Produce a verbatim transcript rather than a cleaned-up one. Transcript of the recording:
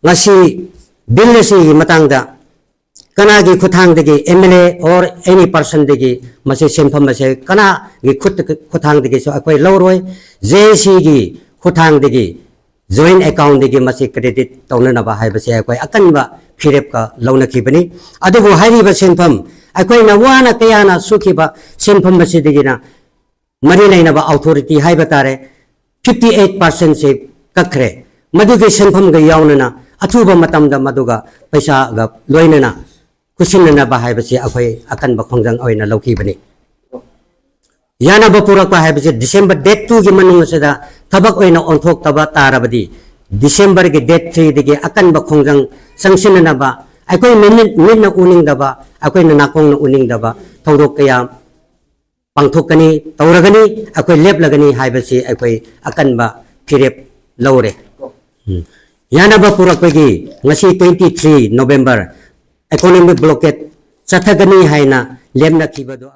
ꯉꯁꯤ ꯕꯤꯜ ꯑꯁꯤꯒꯤ ꯃꯇꯥꯡꯗ ꯀꯅꯥꯒꯤ ꯈꯨꯠꯊꯥꯡꯗꯒꯤ, M L A or any personꯗꯒꯤ ꯃꯁꯤ ꯁꯦꯟꯐꯝ ꯑꯁꯦ ꯀꯅꯥꯒꯤ ꯈꯨꯠ, ꯈꯨꯠꯊꯥꯡꯗꯒꯤꯁꯨ ꯑꯩꯈꯣꯏ ꯂꯧꯔꯣꯏ꯫ J A Cꯒꯤ ꯈꯨꯠꯊꯥꯡꯗꯒꯤ joint accountꯗꯒꯤ ꯃꯁꯤ credit ꯇꯧꯅꯅꯕ ꯍꯥꯏꯕꯁꯦ ꯑꯩꯈꯣꯏ ꯑꯀꯟꯕ ꯐꯤꯔꯦꯞꯀ ꯂꯧꯅꯈꯤꯕꯅꯤ꯫ ꯑꯗꯨꯕꯨ ꯍꯥꯏꯔꯤꯕ ꯁꯦꯟꯐꯝ, ꯑꯩꯈꯣꯏꯅ ꯋꯥꯅ ꯀꯌꯥꯅ ꯁꯨꯈꯤꯕ ꯁꯦꯟꯐꯝ ꯑꯁꯤꯗꯒꯤꯅ ꯃꯔꯤ ꯂꯩꯅꯕ authority ꯍꯥꯏꯕ ꯇꯥꯔꯦ, fifty eight percentꯁꯦ ꯀꯛꯈ꯭ꯔꯦ꯫ ꯃꯗꯨꯒꯤ ꯁꯦꯟꯐꯝꯒ ꯌꯥꯎꯅꯅ ꯑꯊꯨꯕ ꯃꯇꯝꯗ ꯃꯗꯨꯒ ꯄꯩꯁꯥꯒ ꯂꯣꯏꯅꯅ ꯈꯨꯠꯁꯤꯟꯅꯅꯕ ꯍꯥꯏꯕꯁꯤ ꯑꯩꯈꯣꯏ ꯑꯀꯟꯕ ꯈꯣꯡꯖꯪ ꯑꯣꯏꯅ ꯂꯧꯈꯤꯕꯅꯤ꯫ ꯌꯥꯅꯕ ꯄꯨꯔꯛꯄ ꯍꯥꯏꯕꯁꯤ December date twoꯒꯤ ꯃꯅꯨꯡ ꯑꯁꯤꯗ ꯊꯕꯛ ꯑꯣꯏꯅ ꯑꯣꯟꯊꯣꯛꯇꯕ ꯇꯥꯔꯕꯗꯤ, Decemberꯒꯤ date threeꯗꯒꯤ ꯑꯀꯟꯕ ꯈꯣꯡꯖꯪ ꯆꯪꯁꯤꯟꯅꯅꯕ, ꯑꯩꯈꯣꯏ ꯃꯤꯠ, ꯃꯤꯠꯅ ꯎꯅꯤꯡꯗꯕ, ꯑꯩꯈꯣꯏꯅ ꯅꯥꯀꯣꯡꯅ ꯎꯅꯤꯡꯗꯕ ꯊꯧꯗꯣꯛ ꯀꯌꯥ ꯄꯥꯡꯊꯣꯛꯀꯅꯤ, ꯇꯧꯔꯒꯅꯤ, ꯑꯩꯈꯣꯏ ꯂꯦꯞꯂꯒꯅꯤ ꯍꯥꯏꯕꯁꯤ ꯑꯩꯈꯣꯏ ꯑꯀꯟꯕ ꯐꯤꯔꯦꯞ ꯂꯧꯔꯦ꯫ ꯎꯝ꯫ ꯌꯥꯅꯕ ꯄꯨꯔꯛꯄꯒꯤ ꯉꯁꯤ twenty three November economic blockade ꯆꯠꯊꯒꯅꯤ ꯍꯥꯏꯅ ꯂꯦꯞꯅꯈꯤꯕꯗꯨ